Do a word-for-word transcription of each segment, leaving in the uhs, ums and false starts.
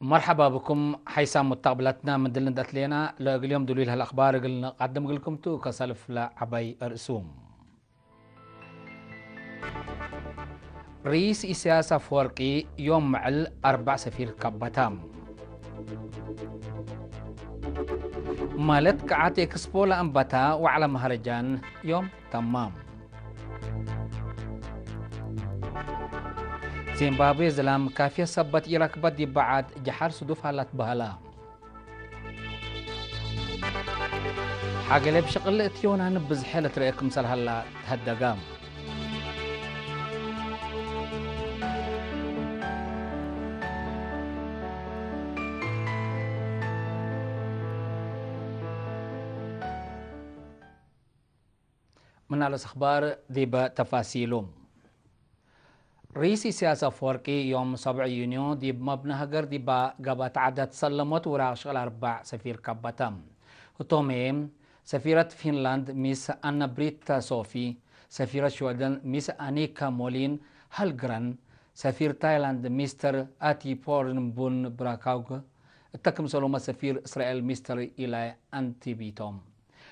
መርሐባ ብኩም ሐይሳም ሙተቅብለትና፣ ምን ድል እንዴ አትሌና ለእግል ዮም ድሉይ ለህለ አክባር እግል ንቀድም እግልኩም ቱ። ከሰልፍ ለዐበይ እርእሱ። ርኢስ ኢሳያስ አፈወርቂ ዮም ምዕል አርበዕ ሰፊር ከበተ። ማለት ከዐት ኤክስፖ ለአንበተ ወዐለ መሀረጃን ዮም ተማም። ዚምባብዌ ዝላም ካፍየት ሰበት ኢረክበት ዲብ በዐድ ጀሐር ስዱፍ ሀላ ትበሀላ። ሐገሌብ ሽቅል እት ዮናን ብዝሐ ለትረኤ ክምሰል ሀላ ተሀደገ። ምን አለስ አኽባር ዲበ ተፋሲሉ። ርኢስ ኢሳያስ አፈወርቂ ዮም ሰብዕ ዩንዮ ዲብ መብነ ሀገር ዲባ ገብአት ዐደት ሰለሞት ውራቅ ሽቅል አርበዕ ሰፊር ከበተ። ህቶም ህዬ፣ ሰፊረት ፊንላንድ ሚስ አነ ብሪታ ሶፊ፣ ሰፊረት ሽወደን ሚስ አኒካ ሞሊን ሀልግራን፣ ሰፊር ታይላንድ ሚስተር አቲ ፖርንቡን ብራካውግ፣ እተ ክምሰሎመ ሰፊር እስራኤል ሚስተር ኢላይ አንቲቢ ቶም።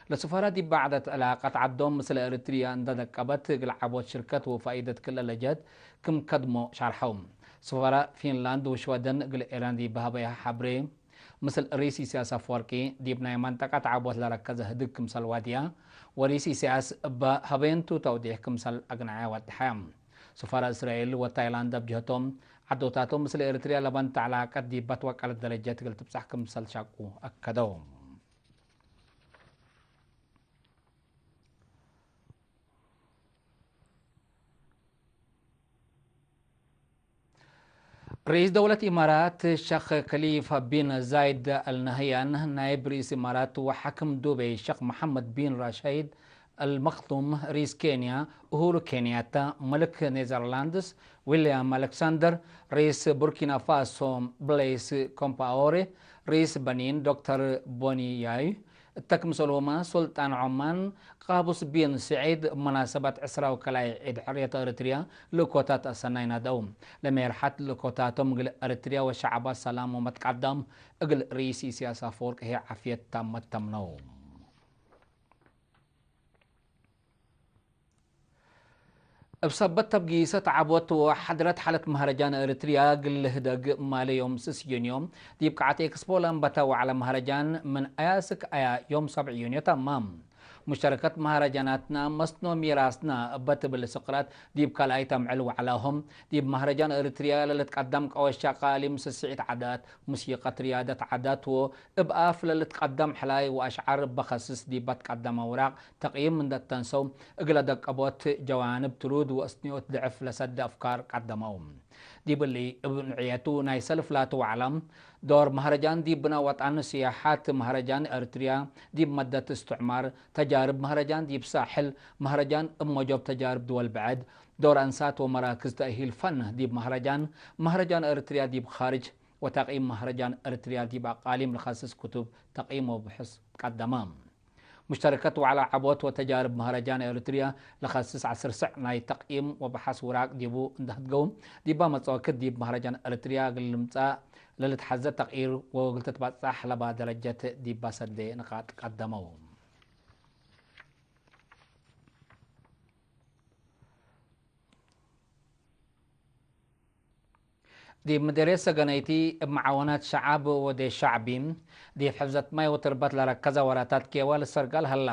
ለስፈራ ዲብ በዕደት ዕላቀት ዐዶም ምስለ ኤሪትርያ እንዴ ደቀበት፣ እግል ዐቦት ሽርከት ወፋኢደት ክልኤ ለጀህት ክም ከድሞ ሸርሐው። ስፈራ ፊንላንድ ወሽወደን እግል ኤረን ዲብ ሀበያ ሐብሬ፣ ምስል ርኢስ ኢሳያስ አፈወርቂ ዲብ ናይ መንጠቀት ዐቦት ለረከዘ ህድግ ክምሰል ዋድያ፣ ወርኢስ ኢሳያስ እበ ሀበየንቱ ተውዲሕ ክምሰል አግነዐ ወድሐ። ስፈራ እስራኤል ወታይላንድ እብ ጀህቶም፣ ዐዶታቶም ምስል ኤሪትርያ ለበንተ ዕላቀት ዲብ በትወቀለት ደረጀት እግል ትብጸሕ ክምሰል ሸቁ አከደው። ርኢስ ደውለት ኢማራት ሸኽ ከሊፋ ቢን ዛይድ አልነህያን፣ ናይብ ርኢስ ኢማራት ወሓክም ዱበይ ሸኽ መሐመድ ቢን ራሽድ አልመክቱም፣ ርኢስ ኬንያ ኡሁሩ ኬንያታ፣ መልክ ኔዘርላንድስ ዊልያም አሌክሳንደር፣ ርኢስ ቡርኪና ፋሶ ብሌስ ኮምፓኦሬ፣ ርኢስ በኒን ዶክተር ቦኒ ያይ፣ እተ ክምሰልሁመ ሱልጣን ዖማን ቃቡስ ቢን ስዒድ እብ መናሰበት ዕስራ ወከልአይ ዒድ ሕርየት ኤሪትርያ ልእኮታት አሰናይ ናደው። ለሜርሐት ልእኮታቶም እግል ኤሪትርያ ወሸዐባ ሰላም ወመትቀደም እግል ርኢስ ኢሳያስ አፈወርቂ ህዬ ዓፍየት ታመት ተምነው። እብ ሰበት ተብጊሰት ዐቦት ወሐድረት ሐለት መሀረጃን ኤሪትርያ እግል ልህደግ ማሌ ዮም ስስ ዩንዮ ዲብ ቀዐት ኤክስፖ ለአንበተ ወዐለ መሀረጃን ምን አያ እስክ አያ ዮም ሰብዕ ዩንዮ ተማም። ሙሽተረከት መሀረጃናትና መስኖ ሚራስና እበ ትብል ስቅረት ዲብ ካልኣይ ተምዕል ወዐላሆም። ዲብ መሀረጃን ኤሪትርያ ለልትቀደም ቀወሻ ቃሊም ስስዒት ዐዳት፣ ሙሲቀት፣ ርያደት ዐዳት ወእብ አፍ ለልትቀደም ሕላይ ወአሽዓር እበ ከስስ ዲብ በትቀደመ ውራቅ ተቅይም እንዴ ተንሰው፣ እግለ ደቀቦት ጀዋንብ ትሩድ ወአስንዮት ድዕፍ ለሰደ አፍካር ቀደመው። ዲብ እሊ፣ እብ ንዕየቱ ናይ ሰልፍ ላቱ ወዐለ፣ ዶር መሀረጃን ዲብ ብነ ወጠን፣ ስያሐት መሀረጃን ኤሪትርያ ዲብ መደት እስትዕማር፣ ተጃርብ መሀረጃን ዲብ ሳሕል፣ መሀረጃን እብ መጆብ ተጃርብ ድወል ብዕድ፣ ዶር አንሳት ወመራክዝ ተእሂል ፈን ዲብ መሀረጃን፣ መሀረጃን ኤሪትርያ ዲብ ካርጅ፣ ወተቅይም መሀረጃን ኤሪትርያ ዲብ አቃሊም ለከስስ ክቱብ ተቅይም ወብሑስ ቀደመ። ሙሽተረከት ወዐለ ዐቦት ወተጃርብ መሀረጃን ኤሪትርያ ለከስስ ዐስር ሰዕ ናይ ተቅይም ወበሐስ ውራቅ ዲቡ እንዴ ህድገው፣ ዲባ መጽወክት ዲብ መሀረጃን ኤሪትርያ እግል ልምጸእ ለልትሐዘ ተቅይር ወእግል ትትበጸሕ ለባ ደረጀት ዲባ ሰዴ ንቃጥ ቀደመው። ዲብ ምዴርየት ሰገነይቲ እብ መዓወናት ሸዐብ ወዴ ሸዕቢ፣ ዲብ ሕፍዘት ማይ ወትርበት ለረከዘ ወራታት ኬዋ ልሰርጋል ሀላ።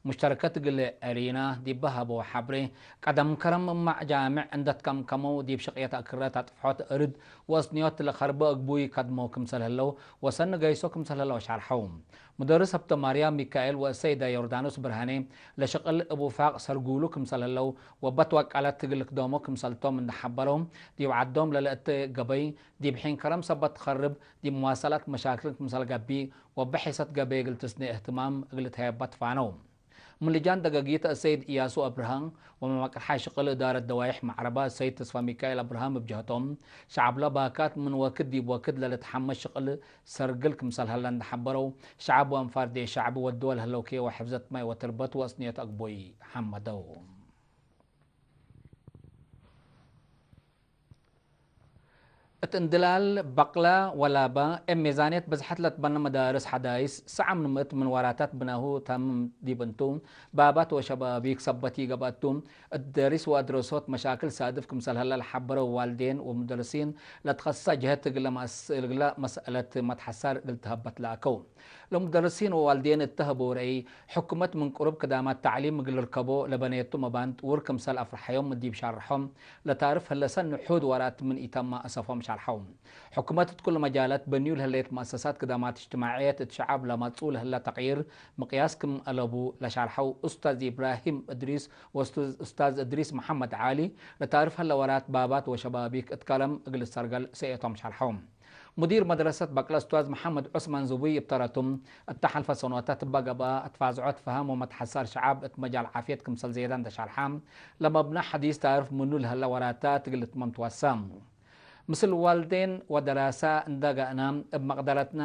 ሙሽተረከት እግል ኤሪና ዲብ ሀበው ሐብሬ፣ ቀደም ከረም እማዕ ጃምዕ እንዴ ትከምከመው፣ ዲብ ሽቅየት አክረት አጥፍሖት እርድ ወአስንዮት ለከርቦ እግቡይ ከድመው ክምሰል ህለው ወሰኒ ገይሶ ክምሰል ህለው ሸርሐው። ሙደርስ ሀብተማርያም ሚካኤል ወሰይደ ዮርዳኖስ ብርሃኔ ለሽቅል እብ ውፋቅ ሰርጉሉ ክምሰል ህለው ወበት ወቀለት እግል ልክደሞ ክምሰልቶም እንዴ ሐበረው፣ ዲብ ዐዶም ለልአተ ገበይ ዲብ ሒን ከረም ሰበት ትከርብ፣ ዲብ መዋሰላት መሻክል ክምሰል ገብእ ወበ ሒሰት ገበይ እግል ትስኔ እህትማም እግል ልትሀየባ ትፋነው። ምን ልጃን ደገጊት አሰይድ እያሱ አብርሃ ወመማቅርሓይ ሽቅል እዳረት ደዋይሕ መዕረበ አሰይድ ተስፋ ሚካኤል አብርሃም እብ ጀህቶም፣ ሸዐብለ ባካት ምን ወክድ ዲብ ወክድ ለልትሐመስ ሽቅል ሰርግል ክምሰል ሀለ እንዴ ሐበረው፣ ሸዐብ ወአንፋር ዴ ሸዕብ ወድወል ህለውኬ ወሕፍዘት ማይ ወትርበት ወአስንዮት አግቡይ ሐመደው። እት እንድላል በቅለ ወላበ፣ እብ ሜዛንየት በዝሐት ለትበነ መዳርስ ሐዳይስ፣ ሰዓ ምን ምእት ምን ወራታት ብናሁ ታምም ዲብ እንቱ፣ ባባት ወሸባቢክ ሰበት ኢገብአቱ፣ እት ደሪስ ወአድረሶት መሻክል ሳድፍ ክምሰል ሀለ ለሐበረው ዋልዴን ወሙደርሲን፣ ለትኸሰሰ ጀህት እግለ መስ-፣ እግለ መስአለት መትሐሳር እግል ተሀበት ለአከው። ለሙደርሲን ወዋልዴን እተ ሀበው ረአይ፣ ሕኩመት ምን ቅሩብ ክዳማት ተዕሊም እግል ልርከቦ ለበነየቱ መባን ጥውር ክምሰል አፍርሐዮም ዲብ ሻርሖም፣ ለታርፍ ህለ ሰኒ ሑድ ወራት ምን ኢተማ አሰፎም ሻርሐው። ሕኩመት እት ኩሉ መጃላት በንዩ ለህሌት መአሰሳት ክዳማት እጅትማዕየት እት ሸዐብ ለመጽኡ ለህለ ተቅይር ምቅያስ ክም አለቡ ለሻርሐው ኡስታዝ ኢብራሂም እድሪስ ወኡስታዝ እድሪስ መሐመድ ዓሊ፣ ለታርፍ ህለ ወራት ባባት ወሸባቢክ እት ከለም እግል ሰርገል ሰእየቶም ሻርሐው። ሙዲር መድረሰት በቅለ ኡስታዝ መሐመድ ዑስማን ዝቡይ እብ ተረቱ፣ እተ ሐልፈ ሰኖታት እበ ገብአ አትፋዝዖት ፈሀም ወመትሐሳር ሸዐብ እት መጃል ዓፍየት ክምሰል ዜዳ እንደ ሻርሐ፣ ለመብነ ሐዲስ ታርፍ ምኑ ለህለ ወራታት እግል ልትመም ትወሰ። ምስል ዋልዴን ወደራሰ እንደ ገአና፣ እብ መቅደረትና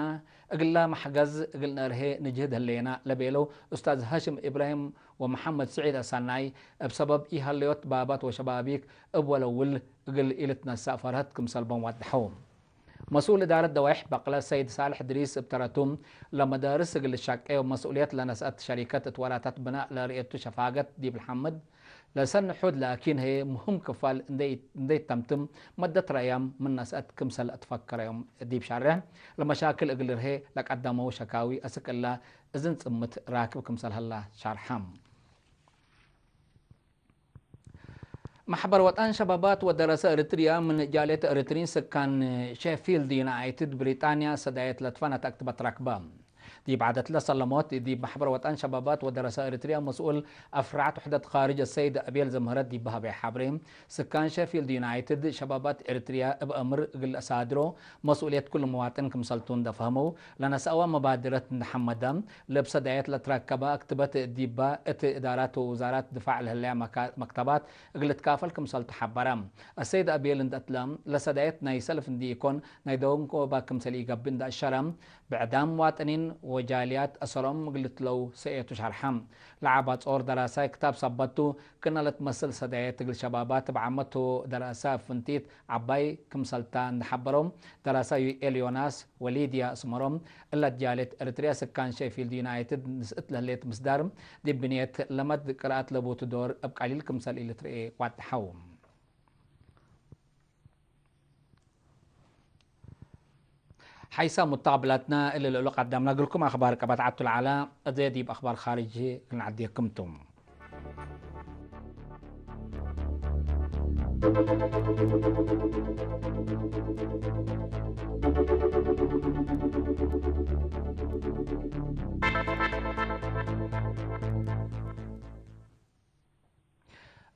እግላ መሕገዝ እግል ነርሄ ንጅህድ ህሌና ለቤለው ኡስታዝ ሃሽም ኢብራሂም ወመሐመድ ስዒድ አሳናይ፣ እብ ሰበብ ኢሀለዮት ባባት ወሸባቢክ እብ ወለውል እግል ኢልትነሳእ ፈርሀት ክምሰልቦም ወደሐው። መስኡል እዳረት ደዋይሕ በቅለ ሰይድ ሳልሕ እድሪስ እብ ተረቱ፣ ለመዳርስ እግል ልሻቄ ወመስኡልየት ለነስአት ሸሪከት እት ወራታት ብናእ ለርእየቱ ሸፋገት ዲብ ለሐምድ፣ ለሰኒ ሑድ ላኪን ህዬ ሙህም ክፋል እንዴ፣ እንዴ ተምትም መደት ረአያም ምን ነስአት ክምሰል አትፈከረዮም ዲብ ሻሬሕ፣ ለመሻክል እግል ልርሄ ለቀደመው ሸካዊ አስክ እላ እዝን ጽምት ራክብ ክምሰል ሀላ ሻርሐም። መሕበር ወጠን ሸባባት ወደረሰ ኤሪትርያ ምን ጃልየት ኤሪትሪን ስካን ሼፊልድ ዩናይትድ ብሪጣንያ ሰዳየት ለትፈነት አክትበት ረክበ። ዲብ ዓደት ለሰለሞት ዲብ መሕበር ወጠን ሸባባት ወደረሰ ኤሪትርያ መስኡል አፍራዕት ውሕደት ካርጅ አሰይድ አቤል ዘምህረት ዲብ ሀበየ ሐብሬ፣ ስካን ሼፊልድ ዩናይትድ ሸባባት ኤሪትርያ እብ አምር እግል አሳድሮ መስኡልየት ኩሉ መዋጥን ክምሰልቱ እንደ ፈህመው፣ ለነስአወ መባድረት እንደ ሐመደ፣ ለእብ ሰዳየት ለትረከበ አክትበት ዲባ እት እዳራት ወውዛራት ድፋዕ ለህለያ መካ-፣ መክተባት እግል ልትካፈል ክምሰል ተሐበረ። አሰይድ አቤል እንደ እትለ፣ ለሰዳየት ናይ ሰልፍ እንዲ ኢኮን፣ ናይ ደንጎባ ክምሰል ኢገብእ እንደ አሸረ፣ ብዕዳም መዋጥኒን ወጃልያት አሰሮም እግል ልትለው ሰእየቱ ሸርሐ። ለዐባ ጾር ደራሳይ ክታብ ሰበቱ፣ ክእነ ለትመስል ሰዳየት እግል ሸባባት እብ ዓመቱ ደራሳ ፍንቲት ዐባይ ክምሰልታ እንደ ሐበረው፣ ደራሳ ዩኤል ዮናስ ወሊድያ አስመሮም፣ እለ ጃልየት ኤሪትርያ ስካን ሼፊልድ ዩናይትድ ንስእት ለህሌት ምስዳር፣ ዲብ ብንየት ለመድ ቅርአት ለቡቱ ዶር እብ ቀሊል ክምሰል ኢልትርኤ ዋድሐው። ሐይሰ ሙተቅብላትና እሊ ልእሉ ቀደምነ እግልኩም አክባር ቀበት ዐቱ ለዐለ፣ እዜ ዲብ አክባር ካርጅ እግል ነዐዴኩም ቱ።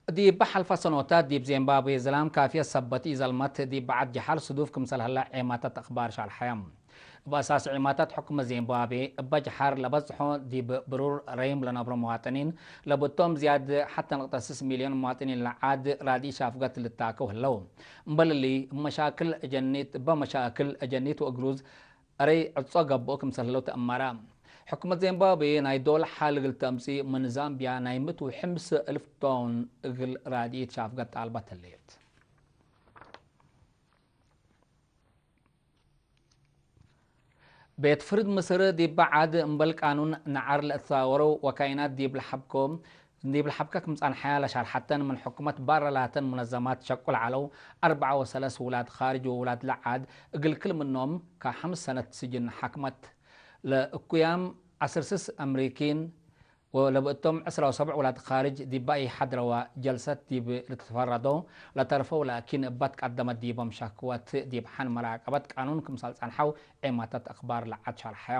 ዲብ ሐልፈ ሰኖታት ዲብ ዜምባብዌ ዝላም ካፍየት ሰበት ኢዘልመት ዲብ በዐድ ጀሐር ስዱፍ ክምሰል ሀለ ዔማታት አክባር ሻርሐየ። እብ አሳስ ዒማታት ሕኩመት ዜምባብዌ፣ እበ ጀሐር ለበጽሖ ዲብ ብሩር ረይም ለነብሮ መዋጥኒን፣ ለብቶም ዝያድ ሐተ ንቅጠ ስስ ሚልዮን መዋጥኒን ለዓድ ራድኢት ሻፍገት ልታከው ህለው። እምበል እሊ፣ እብ መሻክል አጀኒት፣ እበ መሻክል አጀኒት ወእግሩዝ አረይ ዕጾ ገብኦ ክምሰል ህለው ተአመረ። ሕኩመት ዜምባብዌ ናይ ዶል ሐል እግል ተምጽእ ምን ዛምቢያ ናይ ምእት ወሐምስ እልፍ ፓውንድ እግል ራድኢት ሻፍገት ጣልበት ህሌት። ቤት ፍርድ ምስር ዲበ ዐድ እምበል ቃኑን ነዐር ለእትሳወረው ወካይናት ዲብ ለሐብኮ፣ ዲብ ለሐብከ ክም ጸንሐያ ለሻርሐተን ምን ሕኩመት ባረ ላተን ሙነዘማት ሸቁ ለዐለው አርበዓ ወሰለስ ውላድ ካርጅ ወውላድ ለዐድ እግል ክል ምኖም ከሐምስ ሰነት ስጅን ሐክመት። ለእኩያም ዐስር ስስ አምሪኪን ወለብእቶም ዕስራ ወሰብዕ ውላድ ካርጅ ዲባ ኢሐድረዋ ጀልሰት ዲብ ልትፈረዶ ለተርፈው ላኪን እባት ቀደመት ዲቦም ሸክወት ዲብ ሐን መራቀበት ቃኑን ክምሰል ጸንሐው ዔማታት አክባር ለዐድ ሸርሐየ።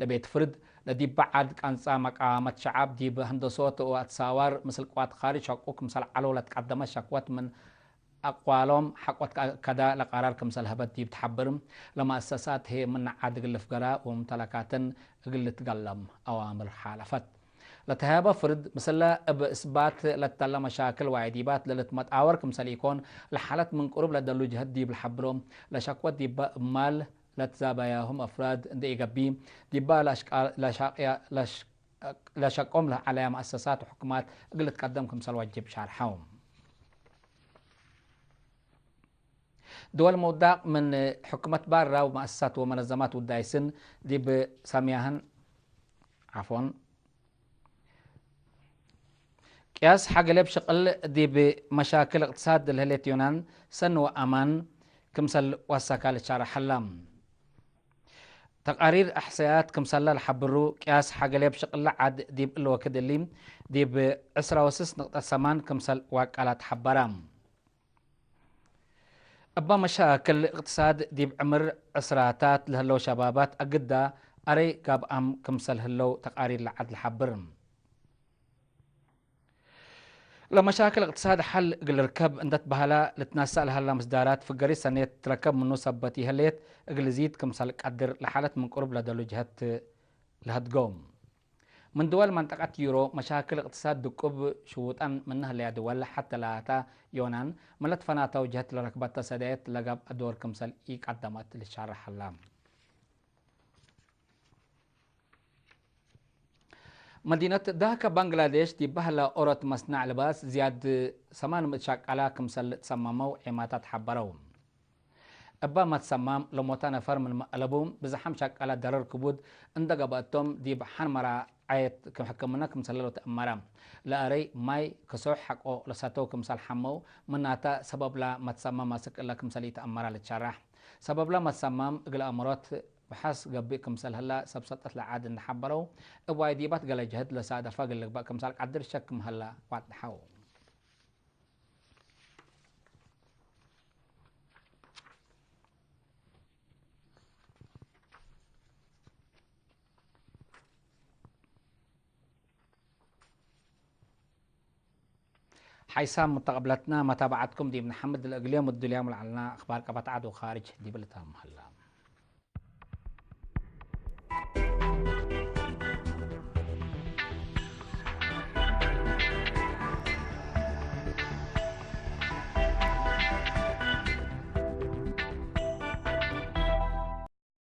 ለቤት ፍርድ ለዲብ በዐድ ቀንጻ መቃመት ሸዐብ ዲብ ህንደሶት ወአትሳዋር ምስል ቅዋት ካርጅ ሸቁ ክምሰል ዐለው ለትቀደመት ሸክወት ምን አቅዋሎም ሐቆት ከዳ ለቀራር ክምሰል ሀበት ዲብ ተሐብር፣ ለመአሰሳት ህዬ ምን ዐድ እግል ልፍገራ ወሙምተለካተን እግል ልትገለም አዋምር ሓለፈት። ለተሀበ ፍርድ፣ ምስለ እብ እስባት ለተለ መሻክል ዋይዲባት ለልትመጣወር ክምሰል ኢኮን፣ ለሓለት ምን ቅሩብ ለደሉ ጀህት ዲብ ለሐብሮ፣ ለሸክወት ዲበ እብ ማል ለትዛባያሁም አፍራድ እንዴ ኢገብእ፣ ዲባ ለአሽቃ-፣ ለሻቅያ-፣ ለሽ-፣ ለሸቆም ለዐለያ መአሰሳት ወሕኩማት እግል ልትቀደም ክምሰል ወጅብ ሻርሐው። ድወል መውዳቅ ምን ሕኩመት ባራ ወመአሰሳት ወመነዘማት ውዳይስን ዲብ ሳምያህን፣ ዓፎን፣ ቅያስ ሐገሌብ ሽቅል ዲብ መሻክል እቅትሳድ ለህሌት ዮናን ሰኒ ወአማን ክምሰል ዋሳካ ልትሻረሕ ሀላ። ተቃሪር አሕሰያት ክምሰለ ለሐብሩ፣ ቅያስ ሐገሌብ ሽቅል ዐድ ዲብ እሊ ወክድ እሊ ዲብ ዕስራ ወስስ ንቅጠት ሰማን ክምሰል ዋቃላ ተሐበራ። እበ መሻክል እቅትሳድ ዲብ ዕምር ዕስራታት ለህለው ሸባባት አግዳ አረይ ጋብአም ክምሰል ህለው ተቃሪር ለዐድ ለሐብር። ለመሻክል እቅትሳድ ሐል እግል ልርከብ እንደ ትበሀላ ልትነሰእ ለሀላ ምስዳራት፣ ፍገሪት ሰኔት ትረከብ ምኑ ሰበት ይህሌት እግል ዚድ ክምሰል ቀድር፣ ለሓለት ምን ቅሩብ ለደሉ ጀህት ለሀድጎ። ምን ድወል መንጠቀት ዩሮ መሻክል እቅትሳድ ድቁብ ሽውጠን ምነ ህለያ ድወል፣ ሐተ ላታ ዮናን፣ ምን ለትፈናተው ጀህት ለረክበተ ሰዳየት ለገብአ ዶር ክምሰል ኢቀደመት ልትሻረሕ ሀላ። መዲነት ዳካ ባንግላዴሽ ዲብ በህለ ኦሮት መስናዕ ልባስ ዝያድ ሰማን ምእት ሻቃላ ክምሰል ትሰመመው ዔማታት ሐበረው። እበ መትሰማም ለሞተ ነፈር ምንመ አለቡ፣ ብዝሓም ሻቃላ ደረር ክቡድ እንደ ገብአቶም ዲብ ሐን መራዐየት ሕክምነ ክምሰለ ለተአመረ። ለአረይ ማይ ክሶሕ ሐቆ ለሰተው ክምሰል ሐመው፣ ምናተ ሰበብላ መትሰማም አስክ እለ ክምሰል ኢተአመረ ልትሸረሕ። ሰበብላ መትሰማም እግል አመሮት ብሐስ ገብእ ክምሰል ህለ ሰብ ሰልጠት ለዐድ እንደ ሐበረው፣ እብ ዋይዲባት ገሌ ጀህት ለሳደፈ እግል ልግበእ ክምሰል ቀድር ሸክ ምህለ ዋድሐው። ሓይሳም ሙተቀብለትና መታብዐትኩም ዲብ ነሐምድ፣ ለእግልዮም እዱልያም ለዐልና አኽባር ቀበት ዐድ ወካርጅ ዲብ ልታም ሀላ።